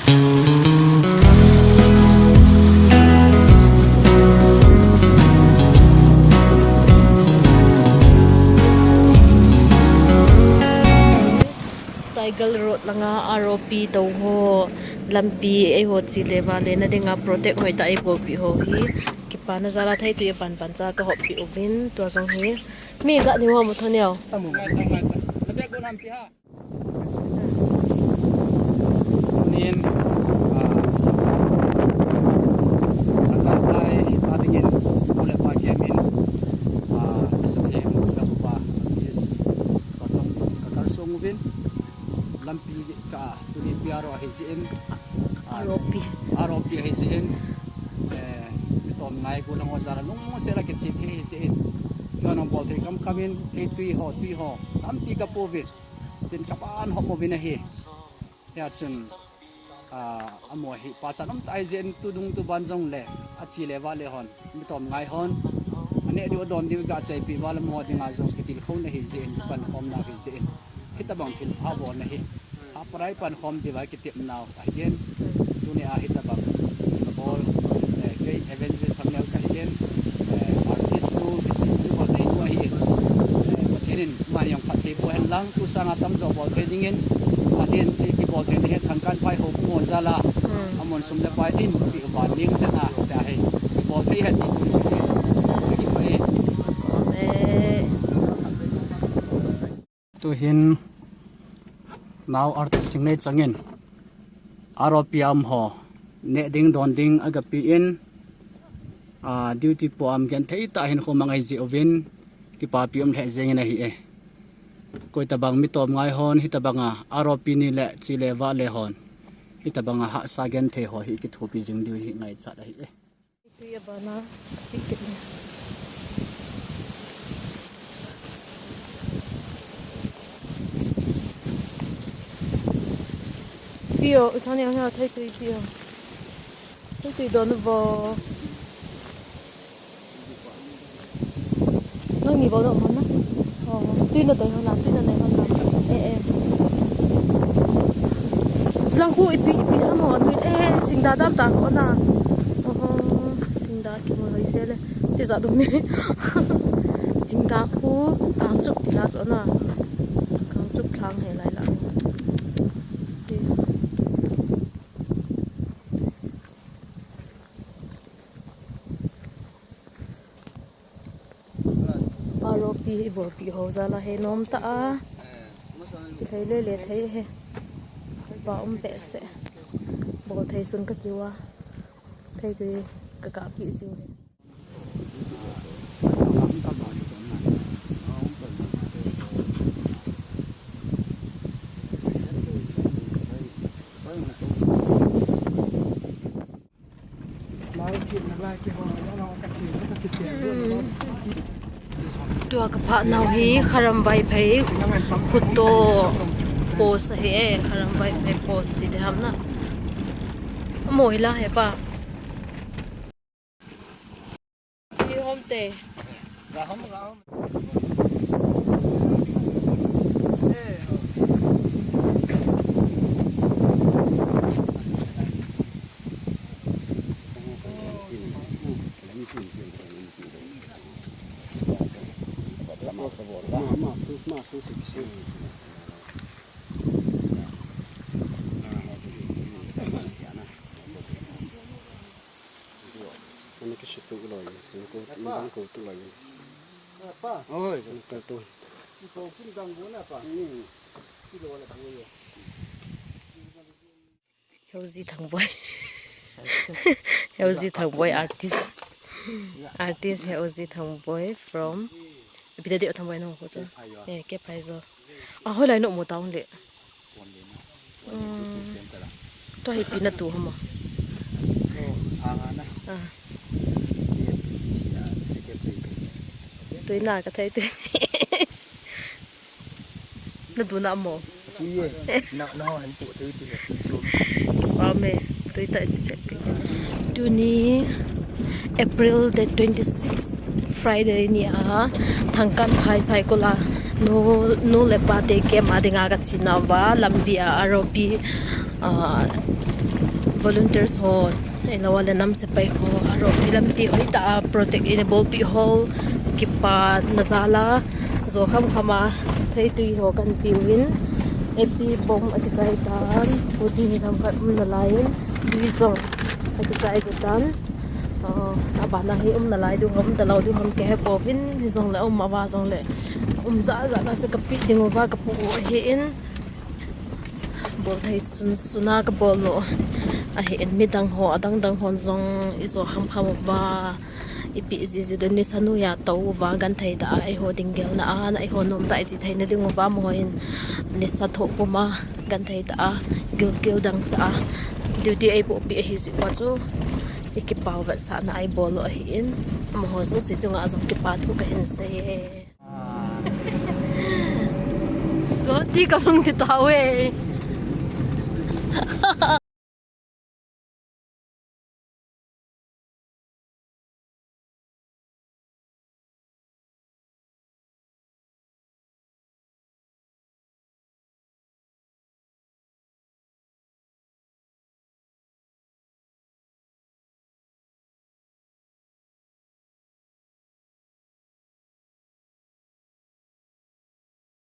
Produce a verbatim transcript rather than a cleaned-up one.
Tiger Road langa R O P tou ho lampi eiho chele vale na dinga protect hoitah a eibolpeh ho hi kipana jal a theitwi aban ban cha kahoppi uvin tua jong hi mi ijat hiu ham u Thoneo. Tunin, ah, Thangkanphai a dingin, nu le pa kimin, ah, S F M ka upa, Miss Tochong ka kalsong uvin, lampi ka, tuni P R O ahi jeh in, ah, R O P. R O P ahi jeh in, eh, mi tom ngai gulang ho jal a lungset a kiche thei ahi jeh in, ka nang bol thei kam kam in, kei twi ho, twi ho, tampi ka pouvin. Tin ka ban hom uvin ahi. Hia chun, ah, amaho hi pachat umtah ahi jeh in tudung tuban jong le, achele vale hon, mi tom ngai hon, aneh diu adon diu ga chaipi val amaho dinga jong kitilkhouna ahi jeh in, kipankhomna ahi jeh in. Hitabang thil pha bolna hi, haparai pankhom diuva kitepnau ahin, tuni a hitabang bol, eh, kei Evangelist Thangneo kahin, eh, artist nu, kichim nu, bol thei nu ahin, eh, Pathen in amani jong phatthei boh hen lang, tu sanga tamjo bol thei dingin, Pathen in hiche kibol theina hi Thangkanphai houbung ho jal a, hmm, amun sum le pai in, pi uva ning jet a, tia hi, kibol thei hen ti tuni kisei. Kipah e. Amen. Tuhin nao artist ching nei changin R O P a um ho neh ding don ding agape in, ah, duty po a um genthei tah a hinkho mang ahi jeh uvin kipapi um lheh jengin ahi e. Koitabang mi tom ngai hon hitabanga R O P ni le chele vale hon hitabanga hahsa genthei ho hi kithopi jing diu hi ngaichat ahi e. Tui abana, tui kit le. Pio, u Thang Neo, thei tui pio. Thei tui don vo. Nangni bol doh hon na. Oh, tui na dei hon na, tui na nei hon na. Eh, eh. Chilang khu ipi, ipi ham ho, tui, eh, singda dam ta ho na. Oh, singda kimu hoi se le. Tijat um e. Singda khu kangchup ti la chu na. Kangchup lhang he lai la. R O P hi bolpi ho jal a he nom tah a. Kilhei le le thei he. Pa um behseh. Bol thei sun ka tiu a. Thei tui ka kap pi siu he. Tua ka phah nau hi Kharam Vaiphei khuto post ahi e, Kharam Vaiphei post ti ding ham na. Amo hi la he pa. Si hom te. Ga hom, ga hom. Ano ki situ lo yun. Ano ko, ano ko tu lo yun. Apa? Oi. Ano ko tu. Ikaw kin ganggu na pa. Hmm. Kilo wala buo. Heuji Thangboi. Heuji Thangboi artist. Artist Heuji Thangboi from. Ipi ti ding Thangboi nang ko chu. Eh, Kephaijo. A, hoilai na um tah le. Tua hi ipi na tu ham a? Ah. Tui na ka thei tui. Na tu na mo. Tui e. Na, na han tu tui tui. Pa me. Tui ta ti check. Tuni April the twenty-sixth, Friday ni a, Thangkanphai Saikul a, nu, nu le pa te camp a dinga ka chinauva, lampi a, R O P, Ah, volunteers ho, ahilou le nam sepai ho, aropi lampi hoitah a protect in abolpeh ho, kipana jal a, jo khamkham a, theitui ho kahin peuvin, epi bom akichai tan, food ni themkhat um nalai in, tui jong akichai tan, ah, abana hi um nalai diu ham, um talou diu ham kahepouvin, hijongle um uva jongle, um jat jat na chu kapeh diu va kapu u ahin, bolthei sunsun a kabol u ahin, midang ho, adang dang hon jong ijo khamkham uva, ipeh jiji diu nisa noiya tou uva, genthei tah a, eiho ding gelna a, eiho nom tah a iche theina diu va, amaho hin nisa thoh puma, genthei tah a, gilkel dangchah a, duty eibohpeh ahi jeh uva chu, ikipau vetsahna a ibol u ahin, amaho jouse chunga jong kipa thu kahin sei e. Goti kalung ti tauve.